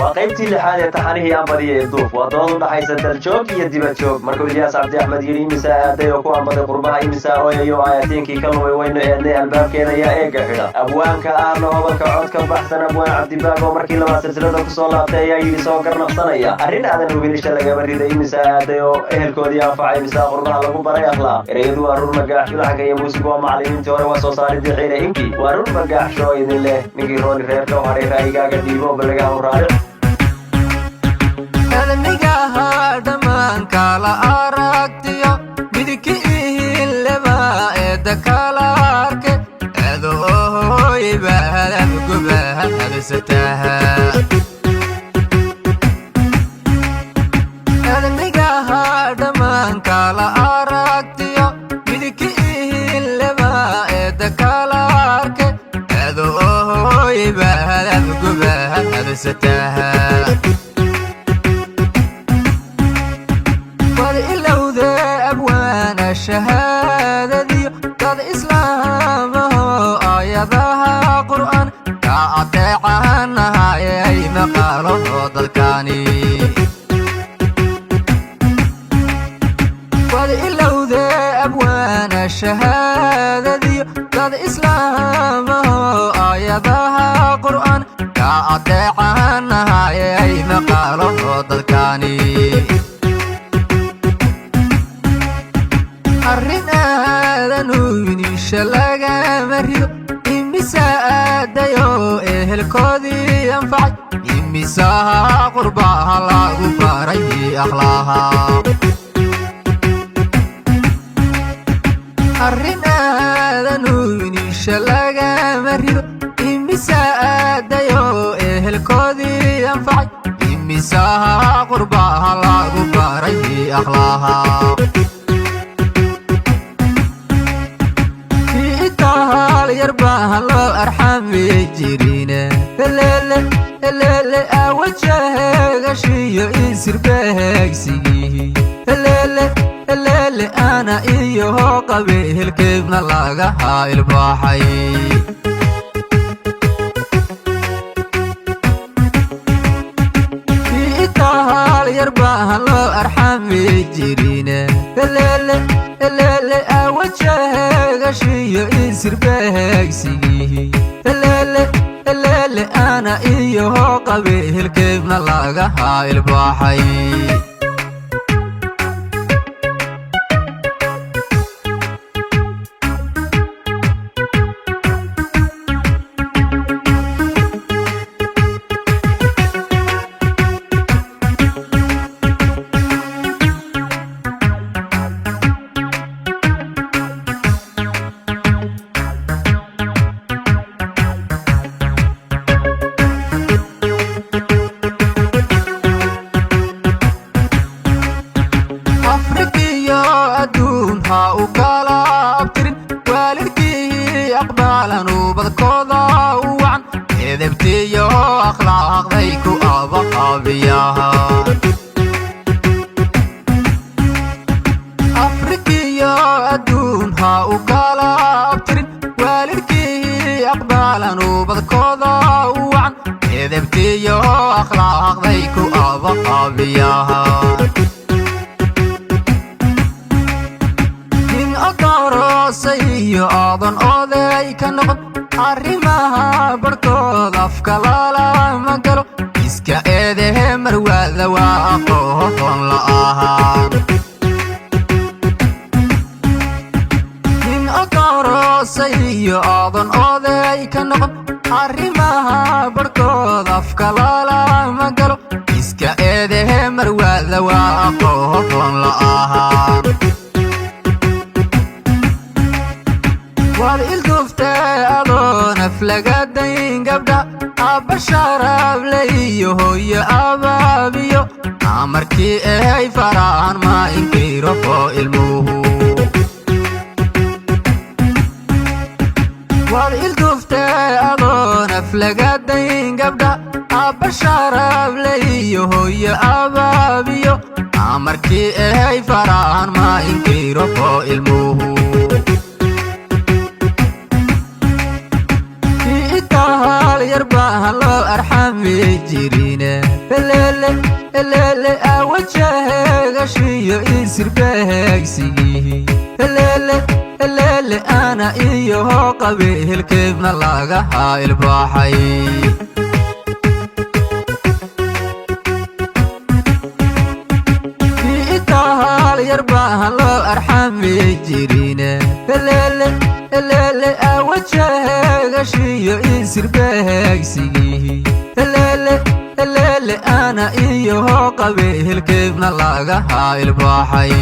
Waa qaybtii lixaad ee taxanihii Ambadiya Ilduuf. Waa dood u dhaxaysa daljoog iyo dibadjoog. Markuu Ilyaas Cabdi Axmed yidhi: "Imisaa aaday oo ku ambaday qurbaha, imisaa ooyayo aayatiinkii ka lumay, waynu eednay, albaabkeena ayaa eega xidha?" Abwaanka ahna hobalka cod ka baxsan, Abwaan Cabdibaag, oo markii labaad silsilada kusoo laabtay, ayaa yidhi soo garnaqsanaya: "Arrin aadan hubin isha lagama riday. Imisaa aaday oo ehelkoodii anfacay, imisaa qurbaha lagu baray akhlaaq?" Ereyadu waa Rur Magaax, laxanka iyo muusigu waa macallimiintii hore, waa soo saaridii Xiire Inki. Waa Rur Magaaxsho idin leh: ninkii rooni reerka u hadhay, ra'yigaaga dhiibo, balagaha u raaric. Cilmigaha dhammaan kala aragtiyo, midki ihileba eedda kala arke, eedoohoybahadabgubahadasataha. Cilmigaha dhammaan kala aragtiyo, midki ihileba eedda kala arke, eedoohoybahadabgubahadasataha. Wad ilowde, abwaana, shahaadadiyo dad islaamaho aayadaha qur'aan ka adeecanahay maqaalaho dadkaani. Wad ilowde, abwaana, shahaadadiyo dad islaamaho aayadaha qur'aan ka adeecanahay maqaalaho dadkaani. Arrin aadan hubin isha lagama rido. Imisa aadayo ehelkoodii anfacay, imisaha qurbaha lagu baray akhlaaha? Arrin aadan hubin isha lagama rido. Imisa aadayo ehelkoodii anfacay, imisaha qurbaha lagu baray akhlaaha? Itaal yar baa loo arxami jirine, helele helele, awajaheegashiyo isirbeegsigii, helele helele, ana iyo qabe helkeedna lagaha ilbaaxay. Itaal yar baa loo arxami jirine, helele helele, awajaheegashiyo isirbeegsigii, helele helele, ana iyo qabe helkeedna lagaha ilbaaxay. Afrikiyo adduun ha u kala abtirin, waalidkii aqbalan ubadkooda u wacan, edebtiyo akhlaaqday ku abaqaabiyaha. Afrikiyo adduun ha u kala abtirin, waalidkii aqbalan ubadkooda u wacan, edebtiyo akhlaaqday ku abaqaabiyaha. Nin odoroosay iyo aadan oday ka noqon, arrimaha barhkood afka lalama galo, iska eedehe marwaada waa aqoon la'ahaan. Nin odoroosay iyo aadan oday ka noqon, arrimaha barhkood afka lalama galo, iska eedehe marwaada waa aqoon la'ahaan. Waad ilduuftee adoon aflagadayn gabdha, aabba sharaable iyo hooyo abaabiyo, amarkii ehay faraan ma inkiro oo ilmuhu. Waad ilduuftee adoon aflagadayn gabdha, aabba sharaable iyo hooyo abaabiyo, amarkii ehay faraan ma inkiro oo ilmuhu. Itaal yar baa loo arxami jirine, Eleele eleele awajaheegashiyo isirbeegsigii. Eleele eleele ana iyo qabe hilkeedna laga ilbaaxay. Itaal yar baahan loo arxami jirine. Eleele eleele awajaheegashiyo isirbeegsigii. Eleele eleele ana iyo qabe hilkeedna laga ilbaaxay.